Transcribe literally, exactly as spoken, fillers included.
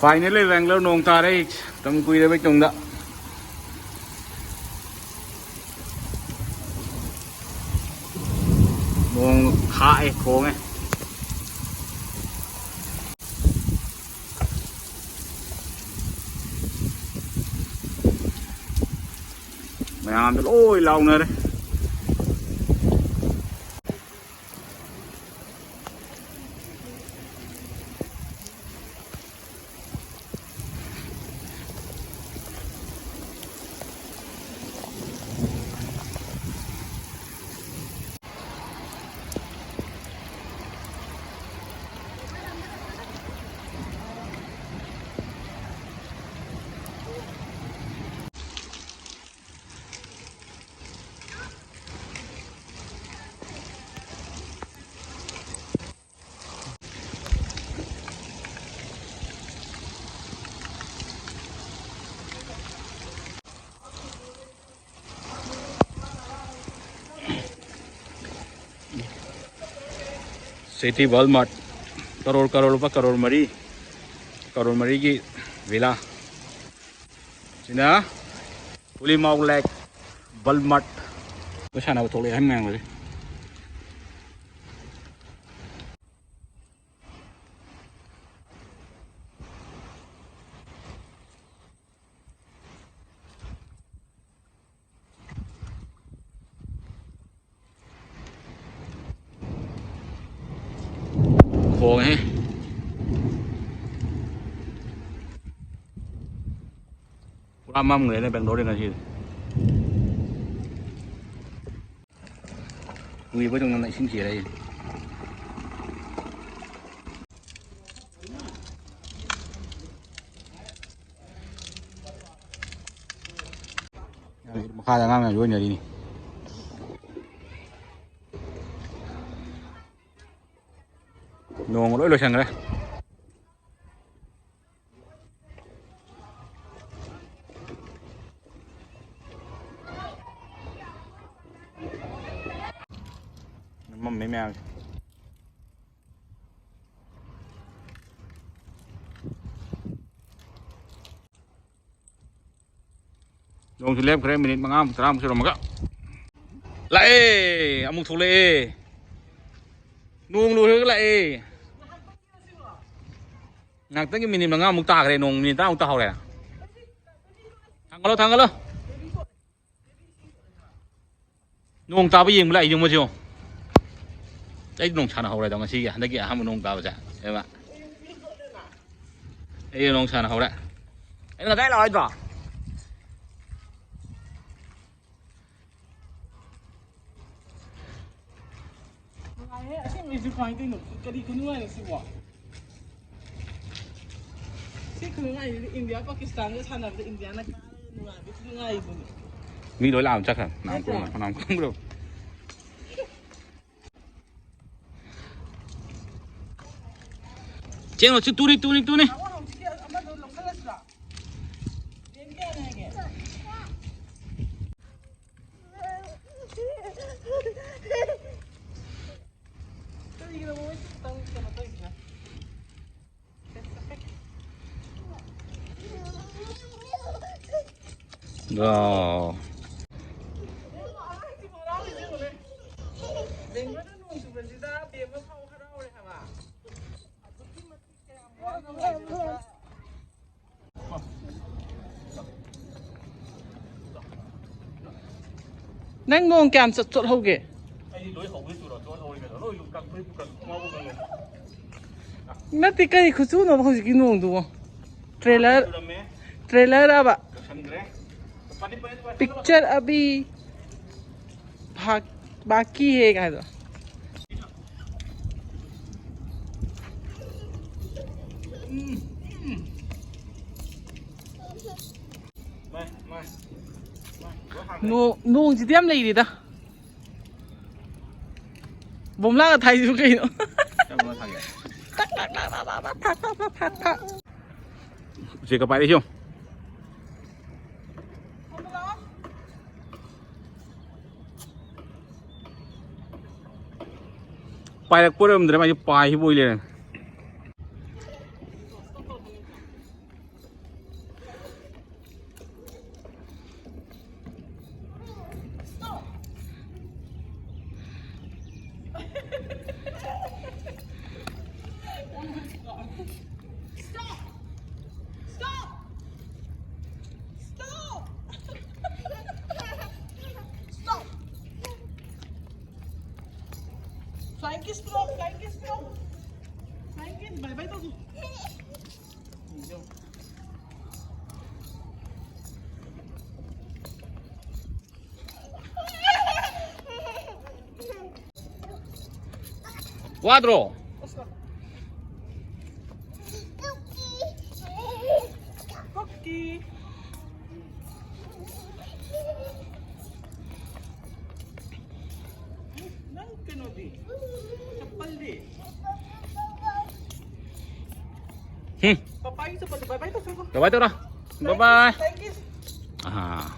Finally, Bangalore ꯅꯣꯡ ꯇꯥꯔꯦ, ꯃꯇꯝ ꯀꯨꯏꯔꯕꯩ ꯇꯨꯡꯗ꯫ ꯅꯣꯡ ꯈꯥꯛꯑꯦ, ꯈꯣꯡꯉꯦ꯫ ꯃꯌꯥꯝꯗ ꯂꯣꯏ ꯂꯥꯎꯅꯔꯦ꯫ City Walmart꯫ ꯀꯔꯣꯔ, ꯀꯔꯣꯔ, ꯂꯨꯄꯥ ꯀꯔꯣꯔ ꯃꯔꯤ, ꯀꯔꯣꯔ ꯃꯔꯤꯒꯤ ꯚꯤꯂꯥ꯫ ꯁꯤꯅ ꯄꯨꯂꯤꯃꯥꯎ ꯂꯦꯛ ꯕꯜꯃꯠ꯫ ꯑꯩꯈꯣꯏ ꯁꯥꯟꯅꯕ ꯊꯣꯛꯂꯛꯑꯦ ꯑꯍꯟ ꯃꯌꯥꯝꯒꯁꯦ꯫ ꯈꯣꯡꯉꯦꯍꯦ꯫ ꯄꯨꯔꯥ ꯃꯝꯈ꯭ꯔꯦꯅꯦ ꯕꯦꯡꯒ꯭ꯂꯣꯔꯗꯤ ꯉꯁꯤꯗꯤ꯫ ꯀꯨꯏꯕ ꯇꯨꯡꯗ ꯏꯁꯤꯡ ꯆꯦꯜꯂꯛꯏ꯫ ꯃꯈꯥꯗ ꯑꯉꯥꯡ ꯃꯌꯥꯝ ꯂꯣꯏꯅꯔꯤꯅꯤ꯫ ꯅꯣꯡ ꯂꯣꯏ ꯂꯣꯏꯁꯟꯈ꯭ꯔꯦ꯫ ꯃꯝꯃꯤ ꯃꯌꯥꯝꯁꯦ꯫ ꯅꯣꯡꯁꯨ ꯂꯦꯞꯈ꯭ꯔꯦ, ꯃꯤꯅꯤꯠ ꯃꯉꯥꯃꯨꯛ ꯇꯔꯥꯃꯨꯛ ꯁꯨꯔꯝꯃꯒ꯫ ꯂꯥꯛꯑꯦ, ꯑꯃꯨꯛ ꯊꯣꯛꯂꯛꯑꯦ꯫ ꯅꯣꯡ ꯂꯣꯏꯔꯒ ꯂꯥꯛꯑꯦ꯫ ꯉꯥꯏꯍꯥꯛꯇꯪꯒꯤ ꯃꯤꯅꯤꯠ ꯃꯉꯥꯃꯨꯛ ꯇꯥꯈ꯭ꯔꯦ, ꯅꯣꯡ ꯃꯤꯅꯤꯠ ꯇꯔꯥꯃꯨꯛ ꯇꯥꯍꯧꯔꯦ꯫ ꯊꯥꯡꯒꯠꯂꯣ, ꯊꯥꯡꯒꯠꯂꯣ꯫ ꯅꯣꯡ ꯇꯥꯕ ꯌꯦꯡꯕ ꯂꯥꯛꯏ, ꯌꯦꯡꯉꯣ ꯁꯤ ꯌꯦꯡꯉꯣ꯫ ꯑꯩ ꯅꯣꯡ ꯁꯥꯟꯅꯍꯧꯔꯦꯗꯣ ꯉꯁꯤꯒꯤ, ꯍꯟꯗꯛꯀꯤ ꯑꯍꯥꯟꯕ ꯅꯣꯡ ꯇꯥꯕꯁꯦ꯫ ꯑꯦꯕ꯫ ꯑꯩ ꯅꯣꯡ ꯁꯥꯟꯅꯍꯧꯔꯦ꯫ ꯑꯩꯅ ꯉꯁꯥꯏ ꯂꯥꯛꯑꯣ ꯍꯥꯏꯗ꯭ꯔꯣ? ꯅꯨꯡꯉꯥꯏꯍꯦ, ꯑꯁꯦꯡꯕꯩꯁꯨ ꯀꯃꯥꯏꯅ ꯇꯧꯔꯤꯅꯣ? ꯀꯔꯤ ꯈꯨꯅꯨꯡꯉꯥꯏꯅꯣ ꯁꯤꯕꯣ? ꯁꯤ ꯈꯨꯅꯨꯡꯉꯥꯏꯁꯤꯗꯤ ꯏꯟꯗꯤꯌꯥ ꯄꯥꯀꯤꯁꯇꯥꯟꯒ ꯁꯥꯟꯅꯕꯗ ꯏꯟꯗꯤꯌꯥꯅ ꯀꯥꯔꯒ ꯅꯨꯡꯉꯥꯏꯕ ꯈꯨꯅꯨꯡꯉꯥꯏꯗꯨꯅꯤ꯫ ꯃꯤ ꯂꯣꯏ ꯂꯥꯛꯑ ꯆꯠꯈ꯭ꯔꯦ꯫ ꯅꯥꯝ ꯅꯠꯇ꯭ꯔꯥ? ꯀꯨꯝꯈ꯭ꯔꯦ, ꯐꯅꯥꯝ ꯀꯨꯝꯈ꯭ꯔꯦ꯫ ꯆꯦꯡꯂꯣ, ꯁꯤ ꯇꯨꯅꯤ, ꯇꯨꯅꯤ, ꯇꯨꯅꯤ꯫ ꯇꯥꯃꯣ, ꯍꯧꯖꯤꯛꯀꯤ ꯑꯃꯗꯣ ꯂꯧꯁꯜꯂꯁꯤꯔꯣ? ꯌꯦꯟ ꯀꯌꯥꯅꯦ ꯍꯥꯏꯒꯦ? ꯀꯔꯤꯒꯤꯅꯣ ꯃꯣꯏ ꯈꯤꯇꯪ ꯀꯩꯅꯣ ꯇꯧꯔꯤꯁꯤꯅ? ꯋꯥꯎ꯫ ꯕꯦꯡꯒ꯭ꯂꯣꯔꯗ ꯅꯣꯡ ꯆꯨꯕꯁꯤꯗ ꯕꯦꯝꯃ ꯐꯥꯎ ꯍꯔꯥꯎꯔꯦ ꯍꯥꯏꯕ꯫ ꯅꯪ ꯅꯣꯡ ꯀꯌꯥꯝ ꯆꯣꯠ ꯆꯣꯠꯍꯧꯒꯦ? ꯑꯩꯗꯤ ꯂꯣꯏ ꯍꯧꯒꯦ ꯆꯨꯔꯣ, ꯆꯣꯠꯍꯧꯔꯦ ꯀꯩꯅꯣ, ꯂꯣꯏ ꯀꯪ-, ꯐꯨꯔꯤꯠ ꯀꯪ-, ꯈꯣꯡꯒ꯭ꯔꯥꯎ ꯀꯪ-, ꯅꯠꯇꯦ, ꯀꯔꯤ ꯈꯨꯆꯨꯅꯣꯕ ꯍꯧꯖꯤꯛꯀꯤ ꯅꯣꯡꯗꯨꯕꯣ? ꯇ꯭ꯔꯦꯂꯔ, ꯆꯨꯔꯝꯃꯦ꯫ ꯇ꯭ꯔꯦꯂꯔ ꯑꯕ? ꯂꯣꯏꯁꯟꯈ꯭ꯔꯦ꯫ ꯄꯤꯛꯆꯔ ꯑꯕꯤ ꯚꯥꯛ-, ꯕꯥꯀꯤ ꯍꯦ ꯀꯥꯏꯗꯣ꯫ ꯅꯣ-, ꯅꯣꯡꯁꯤꯗꯤ ꯌꯥꯝ ꯂꯩꯔꯤꯗ꯫ ꯕꯣꯝꯂꯥꯒ ꯊꯥꯏꯁꯤꯕꯨ ꯀꯩꯅꯣ? ꯀꯔꯝꯕ ꯊꯥꯒꯦ? ꯎꯆꯦꯛꯀ ꯄꯥꯏꯔꯛꯏꯁꯤ ꯌꯦꯡꯉꯨ꯫ ꯄꯥꯏꯔꯛꯄ ꯑꯣꯏꯔꯝꯗ꯭ꯔꯦ, ꯃꯥꯏꯁꯦ ꯄꯥꯏꯈꯤꯕ ꯑꯣꯏ ꯂꯩꯔꯝꯃꯦ꯫ Stop! Stop! Stop! Stop! Flying kiss, bro. Flying kiss, bro. Flying kiss. Bye bye, doggy. ꯋꯥꯗ꯭ꯔꯣ? Cookie. ꯅꯪ ꯀꯩꯅꯣꯗꯤ? ꯆꯄꯜꯗꯤ? ꯍꯝ. ꯄꯄꯥꯒꯤ ꯆꯄꯜꯗꯣ bye bye ꯇꯧꯊꯣꯛꯈꯣ. ꯀꯃꯥꯏꯅ ꯇꯧꯔ? ꯕꯥꯏ ꯕꯥꯏ. Flying kiss. ꯑꯍꯥ.